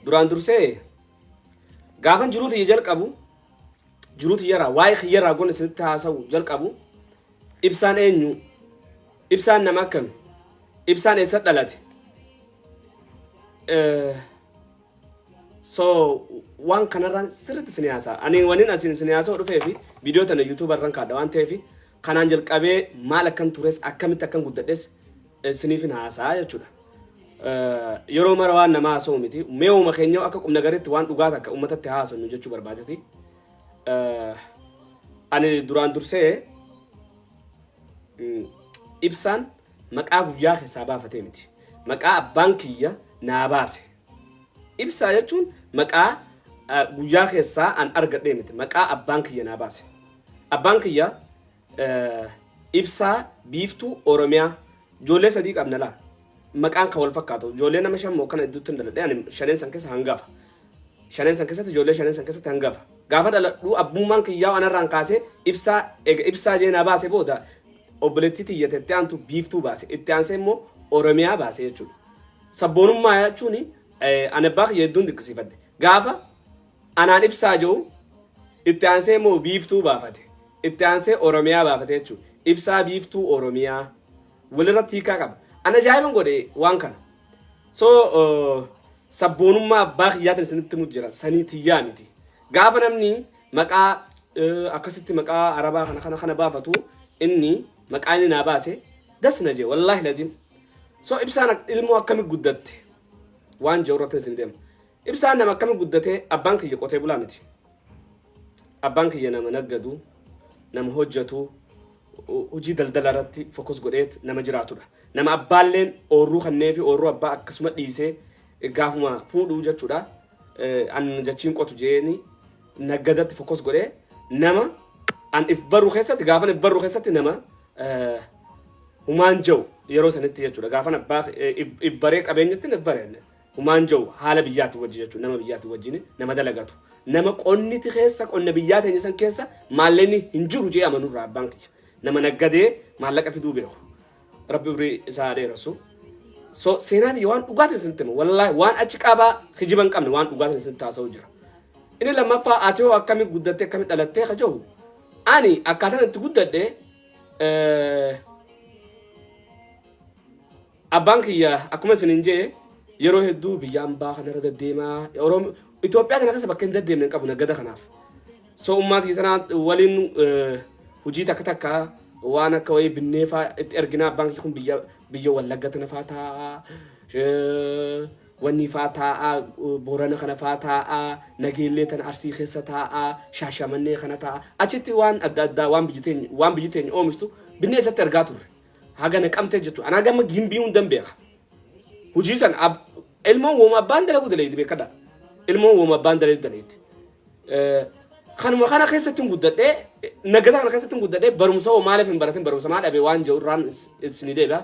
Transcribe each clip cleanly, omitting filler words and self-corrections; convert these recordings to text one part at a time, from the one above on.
Duraan dursee gaafan jiruu tiyya jalqabu, jiruu tiyyarraa, waa'ee kiyyarraa gon isinitti haasa'u jalqabu, Ibsaan eenyu? Ibsaan nama akkami? Ibsaan eessa dhalate? So waan kanarraan sirriitti isin haasa'a. Ani waniin asin isin haasa'u dhufee fi viidiyoo tana YouTube irran kaadha waan ta'eef, kanaan jalqabee maal akkan tures, akkamitti akkan guddadhes isiniifin haasa'a jechuudha. Yeroo mara waan nama haasa'u miti. Mee uuma keenya akka qubna gariitti waan dhugaa takka uummatatti haasa'u jechuu barbaadeti. Ani duraan dursee Ibsaan maqaa guyyaa keessaa baafatee miti. Maqaa abbaan kiyya naa baase. Ibsaa jechuun maqaa guyyaa keessaa an argadhee miti. Maqaa abbaan kiyya naa baase. Abbaan kiyya Ibsaa Biiftuu Oromiyaa, ijoollee sadii qabna laa. Maqaan kan wal fakkaatu. Ijoollee nama shan moo kana idduutti hin dhaladhe, ani shaneen san keessa hangafa. Shaneen san keessatti, ijoollee shaneen san keessatti hangafa. Gaafa dhaladhu abbummaan kiyyaa anarraan kaasee Ibsaa, eega Ibsaa jee naa baase booda obboleettii tiyya itti aantu Biiftuu baase. Itti aansee immoo Oromiyaa baase jechuudha. Sabboonummaa jechuun ani abbaa kiyya hedduun dinqisiifadhe. Gaafa anaan Ibsaa jiru itti aansee immoo Biiftuu baafate. Itti aansee Oromiyaa baafate jechuudha. Ibsaa Biiftuu Oromiyaa walirratti hiikaa qaba. Ana ajaa'iban godhe waan kana. So sabboonummaa abbaa kiyyaatiin isinitti himu jira. Sanii tiyyaa miti. Gaafa namni maqaa akkasitti maqaa arabaa kana kana kana baafatu, inni maqaa inni naa baase das na jee, wallaahi lazim. So Ibsaan ilmoo akkami guddatte waan jiru irratti isin deema. Ibsaan nama akkami guddate? Abbaan kiyya qotee bulaa miti. Abbaan kiyya nama naggadu, nama hojjetu, hojii daldala irratti focus godheet nama jiraatudha. Nama abbaalleen oorruu kannee fi oorruu abbaa akkasuma dhiisee gaafuma fuudhuu jechuudha. An jachiin qotu jeeni naggadatti focus godhee nama an if barru keessatti, gaafan if barru keessatti nama humaan jiru yeroo sanitti jechuudha. Gaafan abbaa if baree qabeenyatti if baree humaan jiru haala biyyaatti wajji jechuudha. Nama biyyaatti wajjin nama dalagatu. Nama qonniti keessa, qonna biyyaa teenya san keessa maallaqni hin jiru jee amanurraa abbaan kiyya. Nama naggadee maallaqa fiduu beeku. Rabbi umrii isaa dheeressu. So seenaa tiyya waan dhugaatiin isinitti hima. Wallaahi waan achi qabaa kijiba hin qabne, waan dhugaatiin isinitti haasa'u jira. Inni lammaffaa, ati hoo akkami guddattee, akkami dhalattee ka jiru? Ani akkaataan itti guddadhe, abbaan kiyya akkuma isinin jee yeroo hedduu biyya ambaa kanarra deddeemaa, Itoophiyaa kana keessa bakka hin deddeemne hin qabu naggada kanaaf. So ummaa tanaa waliin hojii takka takka waan akka wayii binnee faa itti erginaa. Abbaan kiyya kun biyya Wallagga tana faa taa'aa, wanni faa taa'aa, Boorana kana faa taa'aa, Nageellee tana Arsii keessa taa'aa, Shaashamannee kana taa'aa, achitti waan adda addaa waan biyyi teenya oomishtu binnee isatti ergaa turre. Haga Naqamtee jechuudha. Anaa gama Gimbii hundan beeka. Hojii san ilmoon wooma abbaan dalagu daleeti beekadha. Ilmoon wooma abbaan dalagu daleeti. Kanuma kana keessatti hin guddadhee, nagada kana keessatti hin guddadhee. Barumsa hoo maaliif hin baratin, barumsa maa dhabe waan jiru irraan isin deebi'a.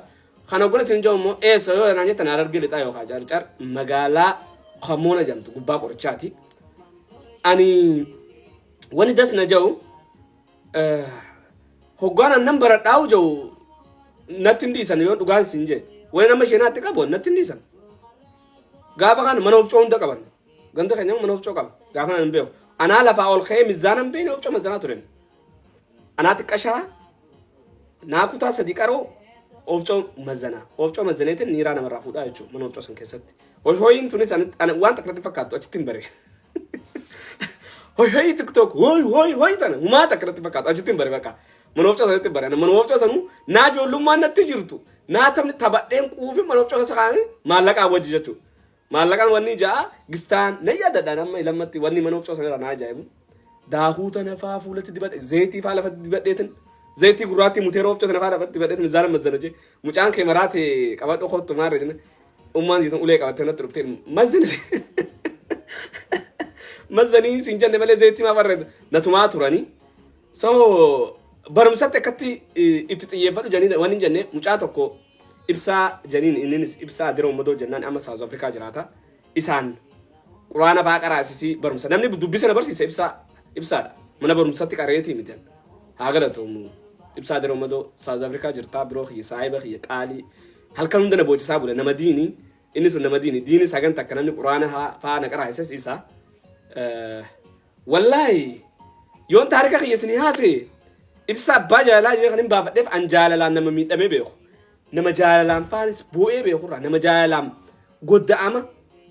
Kana gola isin jiru immoo eessa yoo naan jettan, Harargee Lixaa yookaan Carcar, magaalaa Kamoona jedhamtu, gubbaa qorichaati. Ani wani das na jiru, hoggaan annan baradhaa'u jiru natti hin dhiisan. Yoo dhugaan siin jee, wani nama isheenaatti qabu natti hin dhiisan. Gaafa kana mana ofcoo hunda qaban. Ganda keenya mana ofcoo qaba. Gaafa nan hin beeku. Anaa lafaa ol ka'ee mizaana hin beekne ofcoo mazanaa turen. Anaa xiqqashaa naa kutaa sadii qaroo ofcoo mazanaa. Ofcoo mazaneetiin niiraa namarraa fuudhaa jechuudha mana ofcoo san keessatti. Hoyhoyiin tunis waan takka fakkaattu achitti hin bare. Hoyhoyii TikTok hoy hoy hoy tana humaa takka natti fakkaatu achitti hin bare bakka. Mana ofcoo sanatti hin bare. Mana ofcoo sanuu naa ijoollummaan natti jirtu. Naa taphni taphadheen quufin mana ofcoo keessa kaa'anii maallaqaa wajji jechuudha. Maallaqaan wanni ja'a gistaan nan yaadadha nama lammatti wanni mana ofcoo sanarraa na ajaa'ibu. Daakuu tana faa fuulatti dibadhe, zayitii faa lafatti dibadheetin, zayitii gurraattii muteeroo ofcoo tana faa lafatti dibadheetin mizaana mazzana jee mucaan kee maraate qabadhu kottu maarre jenna. Ummaan jiitan ulee qabattee natti dhuftee, mazzani mazzanii siin jenne malee zayitii maa barreedda natumaa turanii. So barumsatti akkatti itti xiyyeeffadhu janii waan hin jenne, mucaa tokko Ibsaa janiin, inninis Ibsaa Adira Ummadoo jennaan, amma South Africa jiraata. Isaan quraana fa'aa qaraasisii barumsa namni dubbisa na barsiise Ibsaa, Ibsaadha. Mana barumsatti qareetii miti. Haa galatoomu. Ibsaa Adira Ummadoo South Africa jirtaa, biroo kiyya, saahiba kiyya qaalii, halkan hunda na boochisaa bule, nama diinii. Inni sun nama diini. Diini sagantaa akka namni quraana faa na qaraa'isas isa. Wallaahi yoon taarika kiyya isinii haase, ibsa abbaa jaalalaa jee kan hin baafadheef, an jaalalaan nama miidhamee beeku. Nama jaalalaan faanis boo'ee beekurraa, nama jaalalaan godda'ama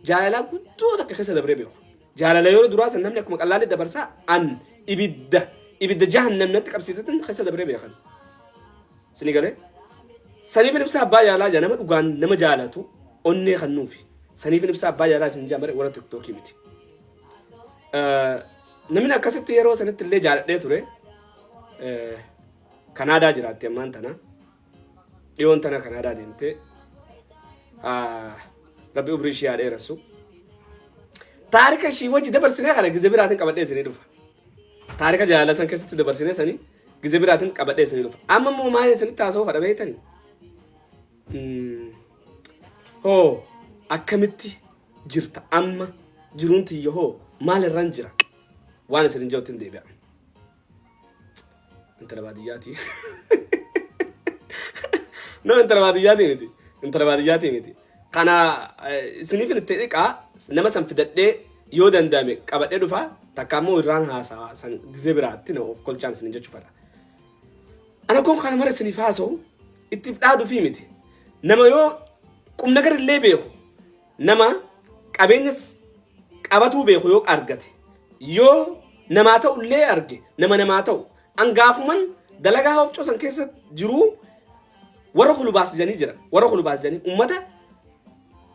jaalalaa guddoo takka keessa dabree beeku. Jaalala yeroo duraa san namni akkuma qallaalli dabarsaa, an ibidda jahannam natti qabsiisatin keessa dabree beekan. Isinii galee? Saniif ibsa abbaa jaalalaa jaa, nama dhugaan nama jaalatu onnee kan nuufi. Saniif ibsa abbaa jaalalaa isin jaa malee warra TikTokii miti. Namni akkasitti yeroo sanitti illee jaaladhee ture. Kanaadaa jiraatti ammaan tana. Dhiyoon tana Kanaadaa deemtee. Rabbi umrii ishee haa dheeressu. Taarika ishii wajji dabarsinee kana gize biraatiin qabadhee isinii dhufa. Taarika jaalala san keessatti dabarsinee sanii gize biraatiin qabadhee isinii dhufa. Amma immoo maal isinitti haasa'uu fadha beektanii? Hoo akkamitti jirta, amma jiruun tiyya hoo maal irran jira, waan isin hin jirutti hin deebi'a. Intala baadiyyaati. No, intala baadiyyaati miti. Intala baadiyyaati miti. Kana isiniif itti dhiqaa, nama san fidadhee yoo danda'ame qabadhee dhufa, takka ammoo irraan haasawa san gizee biraatti na of kolchaan isin jechuu fedha. Ana kun kana mara isiniif haasa'u ittiif dhaaduufii miti. Nama yoo qubna garillee beeku, nama qabeenyas qabatuu beeku yoo argate, yoo namaa ta'u illee arge, nama namaa ta'u angaafuman dalagaa hofcoo san keessa jiruu warra hulubaas jedhanii jira. Warra hulubaas jedhanii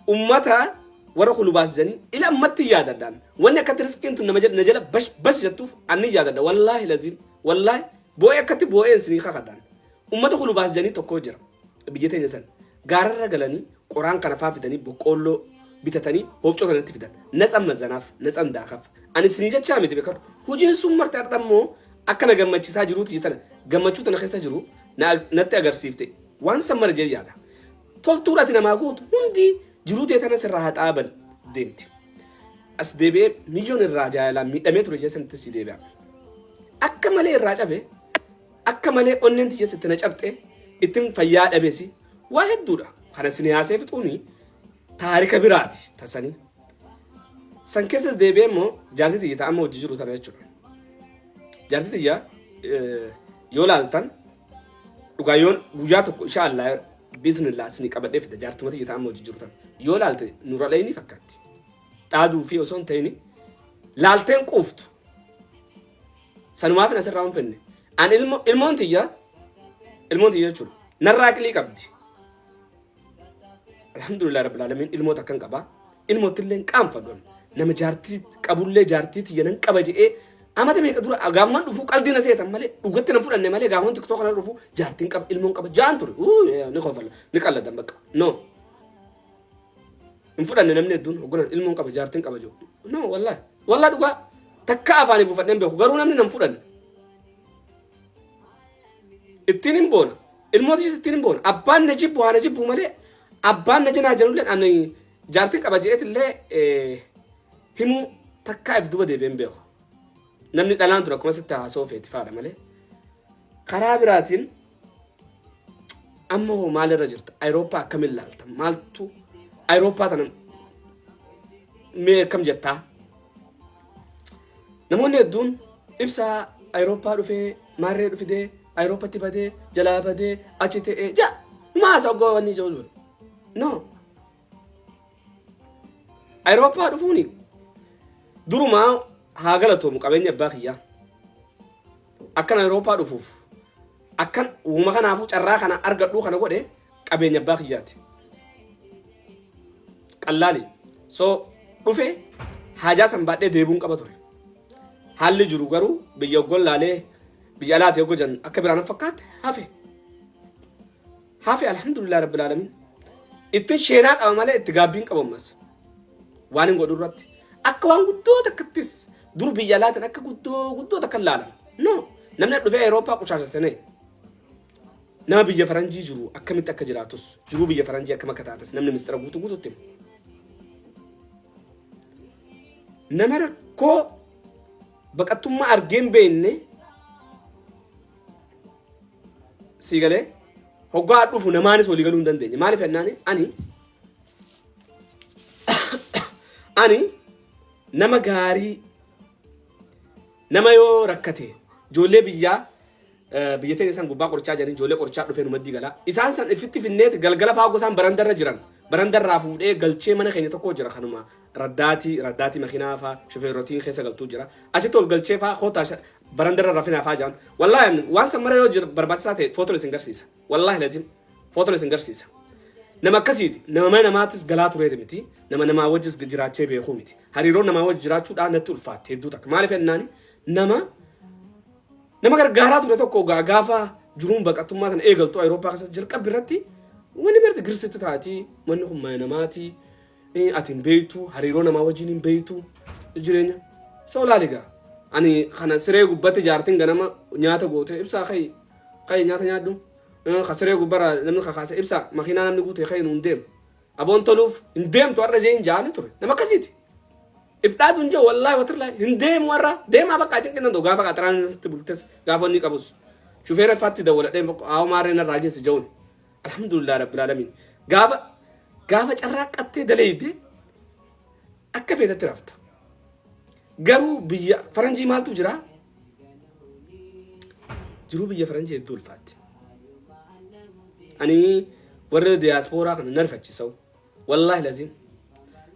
ummata warra hulubaas jedhanii ila ammatti yaadadhaan wanni akkatti riskiin tun nama jala na jala bash bash jettuuf anni yaadadha. Wallaahi laziim, wallaahi boo'ee akkatti boo'ee isinii kakadhaan. Ummata hulubaas jedhanii tokko jira biyya teenya san gaararra galanii qoraan kana faa fidanii, boqqoolloo bitatanii hofcoo sanatti fidan, natsan mazzanaaf, natsan daakaaf. Ani isinii jechaa miti, beekadhu. Hojiin sun marti har'a immoo akka na gammachiisaa jiruuti, tana gammachuu tana keessa jiru natti agarsiifte. Waan san mara jee yaada. Toltuun ati namaa gootu hundi jiruu tee tana sirraa haxaaban deemti. As deebi'ee miyyoon irraa jaalalaan miidhamee ture jee sanitti si deebi'a. Akka malee irraa cabe, akka malee onneen tiyya sitti na cabxe, ittiin fayyaa dhabesi waa hedduudha. Kana isin haasee fixuuni taarika biraati tasanii. San keessa deebi'ee immoo jaarsi tiyya ta'amma hojii jiru tana jechuudha. Jaarsi tiyya yoo laaltan dhugaa yoon guyyaa tokko insha Allah biiznillah isinii qabadhee fida, jaartuma tiyya ta'amma hojii jiru tana. Yoo laalte nurra dhayini fakkaatti. Dhaaduu fi osoo hin ta'in laalteen quuftu. Sanumaaf hin asirraa hin fenne. An ilmoon tiyya, ilmoon tiyya jechuudha. Narraa aqlii qabdi. Alhamdulillah rabbil alamin, ilmoo takkan qaba. Ilmootti illee hin qaanfadhu. Nama jaartii qabullee jaartii tiyya nan qaba je'ee amata meeqa dura gaafuman dhufu qalbii na seetan malee dhugatti nan fudhanne malee, gaafuman TikTok kana dhufu jaartiin qaba, ilmoon qaba ja'an ture. Ni kofala, ni qalladan bakka. No. Hin fudhanne namni hedduun hogganan ilmoon qaba, jaartiin qaba jiru. No, wallahi. Wallahi dhugaa takka afaanii buufadheen beeku, garuu namni nan fudhanne. Ittiin hin boona. Ilmootis ittiin hin boona. Abbaan na jibbu haa na jibbu malee, abbaan na janaa jedhullee, ani jaartiin qaba je'eetillee himuu takkaa if duba deebi'een beeku. Namni dhalaan ture akkuma sitti haasa'uu feeti faadha malee. Karaa biraatiin amma hoo maalirra jirta? Ayirooppaa akkamiin laalta? Maaltu Ayirooppaa tana mee akkam jettaa? Namoonni hedduun ibsa Ayirooppaa dhufee maarree dhufidee Ayirooppatti badee jalaa badee achi ta'ee jaa maasa oggoo wanni jiru. No. Ayirooppaa dhufuuni durumaa haa galatoomu qabeenya abbaa kiyyaa. Akkan Ayirooppaa dhufuuf akkan uuma kanaafuu carraa kana argadhuu kana godhe qabeenya abbaa kiyyaati. Qallaali. So dhufe haajaa san baadhee deebuun qaba ture. Haalli jiru garuu biyya oggon laalee, biyya alaati oggo jan akka biraan fakkaatte hafe. Hafe, alhamdulillah rabbil alamin. Ittiin sheenaa qaba malee itti gaabbiin qaba ammas. Waan hin godhu irratti. Akka waan guddoo takkattis dur biyya alaatiin akka guddoo guddoo takka ilaalan. No. Namni dhufee Awurooppaa qushaasha senee. Nama biyya faranjii jiru akkamitti akka jiraatus, jiruu biyya faranjii akkam akka taates namni mistira guutuu guututti himu. Nama rakkoo baqattummaa argee hin beekne sii galee hoggaa dhufu namaanis walii galuu hin dandeenye. Maaliif jennaan ani Ani nama gaarii, nama yoo rakkate ijoollee biyyaa, biyya teenya san gubbaa qorichaa jedhanii ijoollee qorichaa dhufee nu maddii galaa. Isaan san ifitti finneeti galgala faa gosaan barandarra jiran. Barandarraa fuudhee galchee mana keenya tokko jira, kanuma raddaatii makiinaa faa shofeerotiin keessa galtuu jira. Achitti ol galchee faa kootaa barandarra rafinaa faa jiran. Wallaahi waan san mara yoo jira barbaachisaa ta'e footoon isin garsiisa. Wallaahi lazim footoon isin garsiisa. Nama akkasiiti. Nama mana namaatis galaa tureeti miti. Nama namaa wajjis jiraachee beekuu miti. Hariiroon namaa wajji jiraachuudhaan natti ulfaatte hedduu takka. Maaliif jennaani, nama gargaaraa ture tokko gaafa jiruun baqattummaa kana eegaltu Awurooppaa keessatti jalqabbi irratti wanni marti girsitti taati. Manni kun mana namaati, ati hin beektu, hariiroo namaa wajjin hin beektu jireenya. So laali gaa, ani kana siree gubbatti jaartiin ganama nyaata goote, "Ibsaa, kai kai, nyaata nyaadhu." Ka siree gubbara namni kakaase, "Ibsaa, makiinaa namni guute, kai, nuun deemu." Aboon toluuf hin deemtu har'a jeen jaani ture. Nama akkasiiti. If dhaatu hin jiru, wallaahi watirlaa hin deemu har'a, deemaa bakka cinqin danda'u. Gaafa qaxaraan sitti bultes, gaafa inni qabus shufeera faatti dawwaladhee haa maarree narraa geessi ja'uun. Alhamdulillah rabbil alamin. Gaafa carraa qattee daleeyde akka feetetti rafta. Garuu biyya faranjii maaltu jira? Jiruu biyya faranjii hedduu ulfaatti. Ani warra diyaaspooraa kana narfachiisa'u. Wallaahi laziim.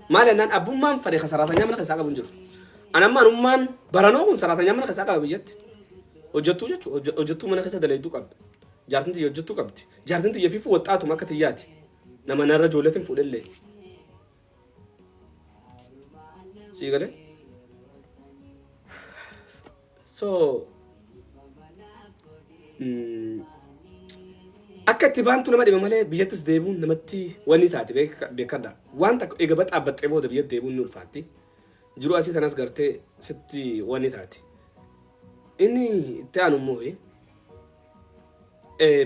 Maal jennaan, abbummaan fedhe ka saraatanyaa mana keessaa qabu hin jiru. Ani amma anummaan baranoo kun saraatanyaa mana keessaa qaba biyyatti. Hojjettuu jechuudha. Hojjettuu mana keessa dalayduu qabdi. Jaartiin tiyya hojjettuu qabdi. Jaartiin tiyya fiifuu waxxaatuma akka tiyyaati. Nama narra ijoolleetiin fuudhellee. Sii galee? So akka itti baantu nama dhiba malee biyyattis deebi'uun namatti wanni taate beekadha. Waan takka eega baxaabbaxxee booda biyyatti deebi'uun ni ulfaatti. Jiru asii kanas gartee sitti wanni taate. Inni itti aanu immoo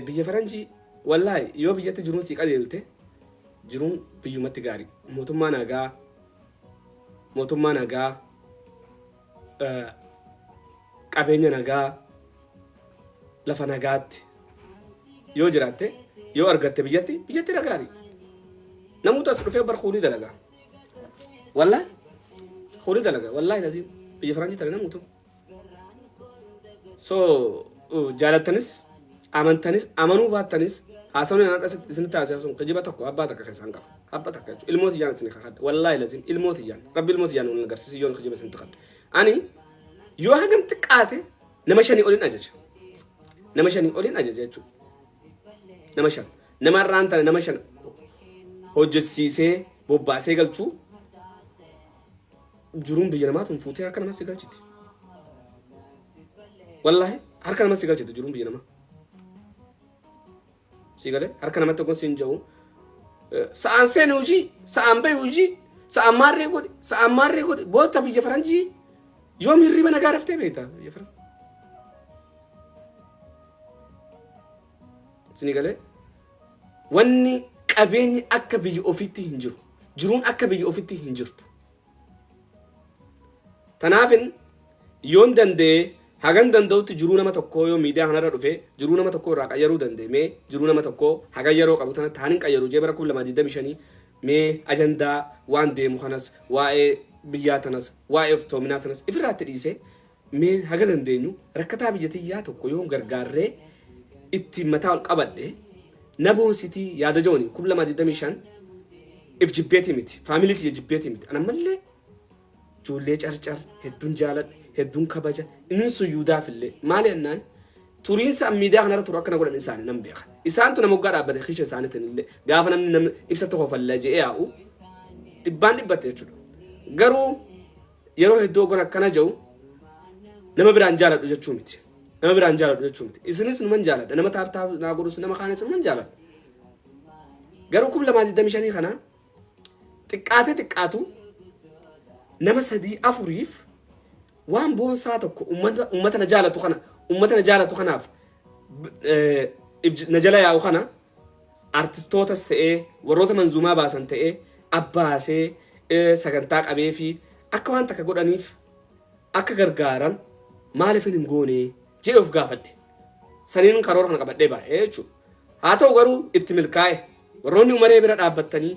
biyya faranjii, wallaahi yoo biyyatti jiruun sii qajeelte jiruun biyyumatti gaarii. Mootummaa nagaa, mootummaa nagaa, qabeenya nagaa, lafa nagaatti yoo jiraatte, yoo argatte, biyyatti irra gaarii. Namoota as dhufee bar kuulii dalagaa. Wallaahi kuulii dalagaa, wallaahi laziim, biyya faranjii tana namoota. So jaalattanis amantanis amanuu baattanis, haasawni har'a isinitti haasa'u sun kijiba tokko abbaa takka keessaan qaba. Abbaa takka jechuudha. Ilmoo tiyyaan isin kakadha. Wallaahi laziim ilmoo tiyyaan. Rabbi ilmoo tiyyaan wal agarsiisu yoon kijiba isinitti kadha. Ani yoo hagam xiqqaate nama shanii olin ajaja. Nama shanii olin ajaja jechuudha. Nama shan. Nama irraan tane nama shan hojjechiisee bobbaasee galchuu, jiruun biyya namaa tun fuutee harka namas si galchiti. Wallaahi harka namas si galchiti jiruun biyya namaa. Si galee harka namatti tokko siin jiru. Sa'aan seeni hojii, sa'aan bahi hojii, sa'aan maarree godhi, sa'aan maarree godhi. Boota biyya faranjii yoom hirriba nagaa raftee beekta biyya faranjii? Sini galee wanni qabeenyi akka biyya ofiitti hin jiru. Jiruun akka biyya ofiitti hin jirtu. Tanaafin yoon danda'e, hagan danda'utti jiruu nama tokkoo, yoo miidiyaa kanarra dhufe jiruu nama tokkoo irraa qayyaruu danda'e, mee jiruu nama tokkoo hagan yeroo qabu tanatti hanin qayyaru jee bara 2025 mee ajandaa waan deemu kanas, waa'ee biyyaa tanas, waa'ee iftoominaa sanas ifirraatti dhiise, mee haga dandeenyu rakkataa biyya tiyyaa tokko yoo gargaarree itti mataa ol qabadhe na boonsitii yaada jooni 2025 if jibbeetii miti, faamilii tiyya jibbeetii miti. Anammallee ijoollee Carcar hedduun jaaladha, hedduun kabaja. Inni sun yuudaaf illee maali jennaan, turiinsa miidiyaa kanarra turu akkana godhan isaanii nan beeka. Isaantu nama waggaa dhaabbate kiisha isaaniitiin illee gaafa namni namni ibsa tokko falla je'ee yaa'u dhibbaan dhibbatte jechuudha. Garuu yeroo hedduu ogon akkana jedhu nama biraan jaaladhu jechuu miti. Nama biraan jaaladhu jechuu miti. Isinis numan jaaladha. Nama tap tap naa godhus, nama kaanis numan jaaladha. Garuu 2025 kana xiqqaatee xiqqaatu nama sadii afuriif waan boonsaa tokko ummata na jaalatu kana, ummata na jaalatu kanaaf na jala yaa'u kana, artistootas ta'ee warroota manzuumaa baasan ta'ee abbaasee sagantaa qabee fi akka waan takka godhaniif akka gargaaran maaliif hin goone jedhe of gaafadhe. Saniin karoora kana qabadhee baay'ee jechuudha. Haa ta'u garuu itti milkaa'e. Warroonni Umaree bira dhaabbattanii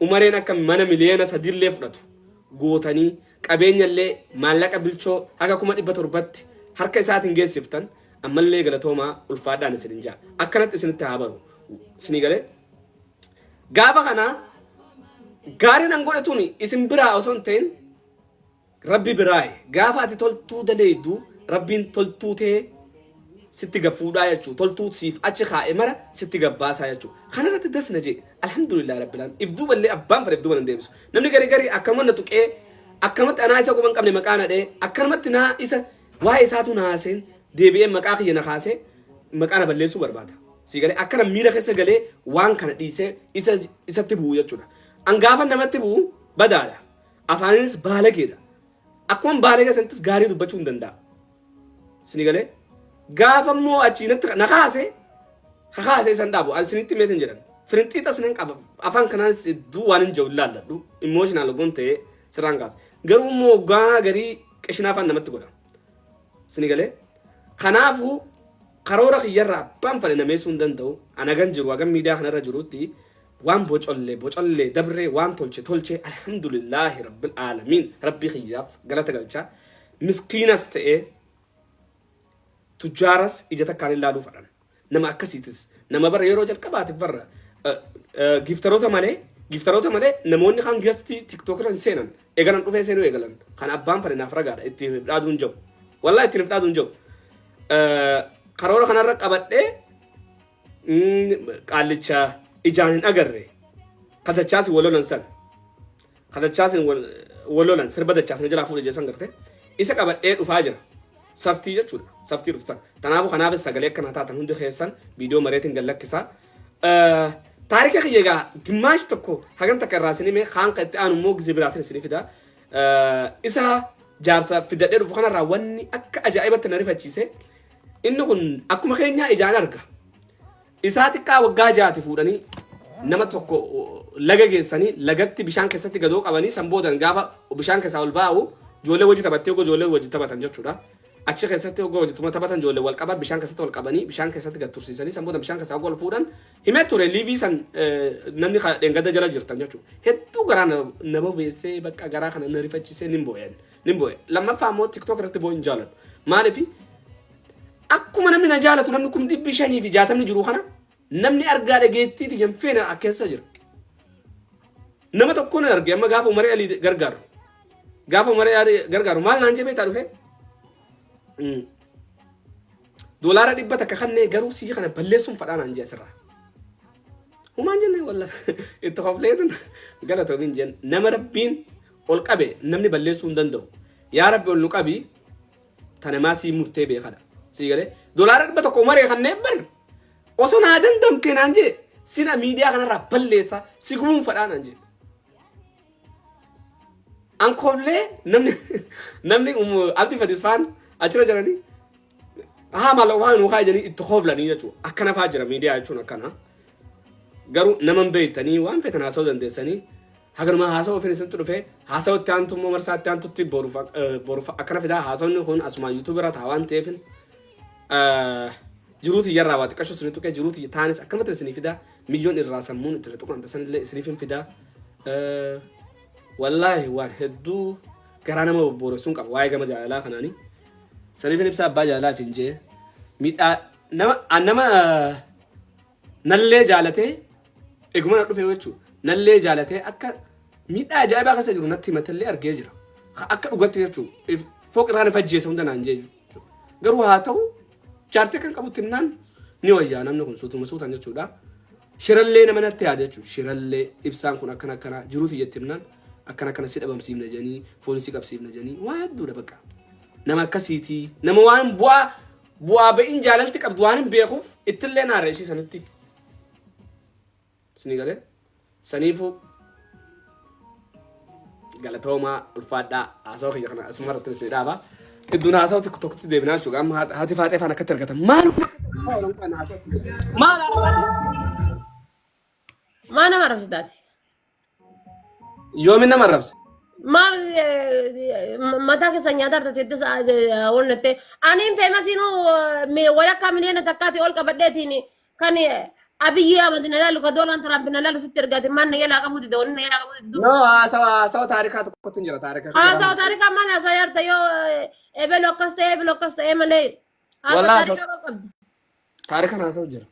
Umareen akka mana miliyoona sadiillee fudhatu. gootanii qabeenyallee maallaqa bilchoo haga 700,000tti harka isaatiin geessiftan ammallee galatoomaa ulfaadhaan isin jaa. Akkanatti isinitti haa baru. Isinii galee? Gaafa kana gaariin an godhe tuni isin biraa osoo hin ta'in Rabbi biraayi. Gaafa ati toltuu daleeydu Rabbiin toltuu tee sitti gad fuudhaa jechuu. Toltuu siif achi kaa'e mara sitti gad baasaa jechuu. Kana irratti das na jee. Alhamdulillah Rabbil Aalamiin. If duuballee abbaan fedhe if duuba nan deebisu. Namni gari gari akkanuma na tuqee akkanumatti anaa isa quba hin qabne maqaa na dha'ee akkanumatti naa isa waa'ee isaatu na haaseen deebi'ee maqaa kiyya na kaasee maqaa na balleessuu barbaada. Sii galee akkana miira keessa galee waan kana dhiisee isa isatti bu'u jechuudha. An gaafa namatti bu'u badaadha. Afaaninis baalageedha. Akkuma baalagee sanattis gaarii dubbachuu hin danda'a. Sini galee gaafa immoo achii natti na kaase kakaasee san dhaabu ani sinitti meetin jedhan. Firinxiixa sinan qaba afaan kanaanis hedduu waan hin jiru laalladhu emotional goon ta'ee sirraan kaasa. Garuu immoo gaa garii qishinaa afaan namatti godha. Sini galee kanaafuu karoora kiyyarraa abbaan fedhe nameessuu hin danda'u. Ani hagan jiru hagan miidiyaa kanarra jirutti waan bocolle bocolle dabree waan tolche tolche alhamdulillaahi rabbil aalamiin rabbii kiyyaaf galata galcha miskiinas ta'ee tujjaaras ija takkaan ilaaluu fadhan nama akkasiitis nama bara yeroo jalqabaatiif barra giftaroota malee giftaroota malee namoonni kan gastii tiktook irra hin seenan eegalan dhufee seenuu eegalan kan abbaan fadhe naaf ragaadha ittiin if dhaaduun jiru wallaahi ittiin if dhaaduun jiru karoora kanarra qabadhee Qaallicha ijaan hin agarre ka dachaasin wal lolan san ka dachaasin wal lolan sirba dachaasin jalaa fuudhe jeessan garte isa qabadhee dhufaa jira. Saftii jechuudha. Saftii dhuftan. Kanaafuu kanaafis sagalee akkana taatan hundi keessan viidiyoo mareetiin gad lakkisaa. Taarika kiyya egaa gimmaash tokko hagam takka irraa isin hime kaan kan itti aanu immoo gizee biraatiin isin fida. Isa jaarsa fidadhee dhufu kanarraa wanni akka ajaa'ibatti na rifachiise Inni kun akkuma keenyaa ijaan arga. Isaa xiqqaa waggaa ja'aati fuudhanii nama tokko laga geessanii lagatti bishaan keessatti gadoo qabanii san boodan gaafa bishaan keessaa ol baa'u ijoollee wajji taphattee ogoo ijoollee wajji taphatan jechuudha. Achi keessatti ogoo wajji taphatan ijoollee wal qaban bishaan keessatti wal qabanii bishaan keessatti gad tursiisanii san boodan bishaan keessaa ogoo ol fuudhan himee ture liivii san namni dheengadda jala jirtan jechuudha. Hedduu garaa na bobeessee bakka garaa kana na rifachiisee nin boo'een. Nin boo'e. Lammaffaa immoo TikTok irratti boo'uu hin jaaladhu. Maaliif akkuma namni na jaalatu namni 560,000 jiru kana namni argaa dhageettiiti hin feene keessa jira. Nama tokko na arge amma gaafa Umaree Alii gargaaru. Gaafa Umaree Alii gargaaru maal naan jebee taa dhufe? $100 kannee garuu sii kana balleessuun fadhaa naan jee asirraa. Humaan jenne walla itti hofleetin galatoomin jeen nama rabbiin ol qabe namni balleessuu hin danda'u. Yaa rabbi ol nu qabi tanamaa sii murtee beekadha. Sii galee $100 umaree kanneen bar osoo naa dandamtee naan jee sina miidiyaa kanarraa balleessa si gubuun fadhaa naan jee. Ankooflee namni namni Abdi Fadis faan achirra jiranii haa maal waan nu haa jedhanii itti hooflanii jechuudha. Akkana faa jira miidiyaa jechuun akkana. Garuu nama hin beektanii waan feetan haasa'uu dandeessanii haganuma haasa'uu ofiin isinitti dhufee haasa'uu itti aantu immoo marsaa itti aantutti boruuf akkana fidaa haasawni kun asumaan yuutuubii irra ta'a waan ta'eef jiruu tiyyarraa waa xiqqasho isinii tuqee jiruu tiyya taanis akkanumatti isinii fidaa miyyoon irraa sammuun itti tuqamte sanillee isiniif hin fidaa. Wallaahi waan hedduu garaa nama bobbooressuun qaba waa'ee gama jaalalaa kanaanii. Saniif ibsa abbaa jaalalaa hin jee miidhaa nama nama nallee jaalatee eguma na dhufe jechuudha. Nallee jaalatee akka miidhaa ajaa'ibaa keessa jiru natti himatallee argee jira. Akka dhugatti jechuudha. Fooq irraa na fajjeessa hunda naan jee jechuudha. Garuu haa ta'u jaartii kan qabutti himnaan ni wayyaa namni kun suutuma suutaan jechuudha. Shirallee nama natti yaada jechuudha. Shirallee ibsaan kun akkana akkana jiruuti jetti himnaan akkana akkana si dhabamsiifna jedhanii poolisii qabsiifna jedhanii waa hedduudha bakka. Nama akkasiitii nama waan bu'aa Bu'aa ba'iin jaalalti qabdu waan hin beekuuf ittillee naara ishii sanitti. Isinii galee? Saniifuu galatoomaa ulfaadhaa haasawa kiyya kana asuma irratti isin dhaaba. Iddoon haasawa tokko tokkotti deebinaa jechuudha. Amma haati faaxee faana akkatti argatan. Maal maal haadha faaxee? Maa nama arrabsitaati? Yoomin nama arrabse? Maal mataa keessa nyaata artateetti onnatte. Aniin feemasiinuu walakkaa 1 million ol qabadheetiin kan Abiyyi Ahmad na laalu ka Doolaan Tiraamp na laalu sitti ergaate maal na jalaa qabuu dida wanni na jalaa qabuu diddu. No, haasawa haasawa taarikaa tokkotti hin jira taarika. Haasawa taarikaa maal haasaa yaarta yoo ebelu akkas ta'e ebelu akkas ta'e malee haasawa Wallah taarikaa maal qabdi. Taarikaan haasawu jira.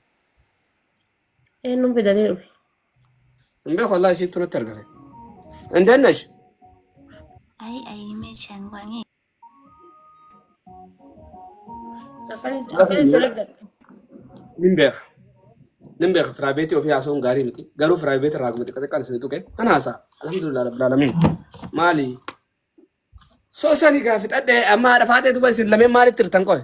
Eenyuun fidatee dhufe. Hin beeku wallahi ishiitu natti argate. Indeen nash. Ai ai meeshaan waan Akkanis akkanis wal argatte. Nin beeka. Nin beeka firaabeetii ofii haasa'uun gaarii miti. Garuu firaabeetii irraa akkuma xiqqa xiqqaan isin tuqe kan haasa'a. Alhamdulillah rabbil alamin. Maali? Soo sani gaa fixadhe amma haadha faatee duba isin lameen maalitti hirtan qoy?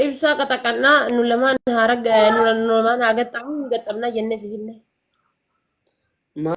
Ibsaa qaxaqannaa nu lamaan haa ragga nu lamaan haa gaxxamu gaxxamnaa jennee si finne.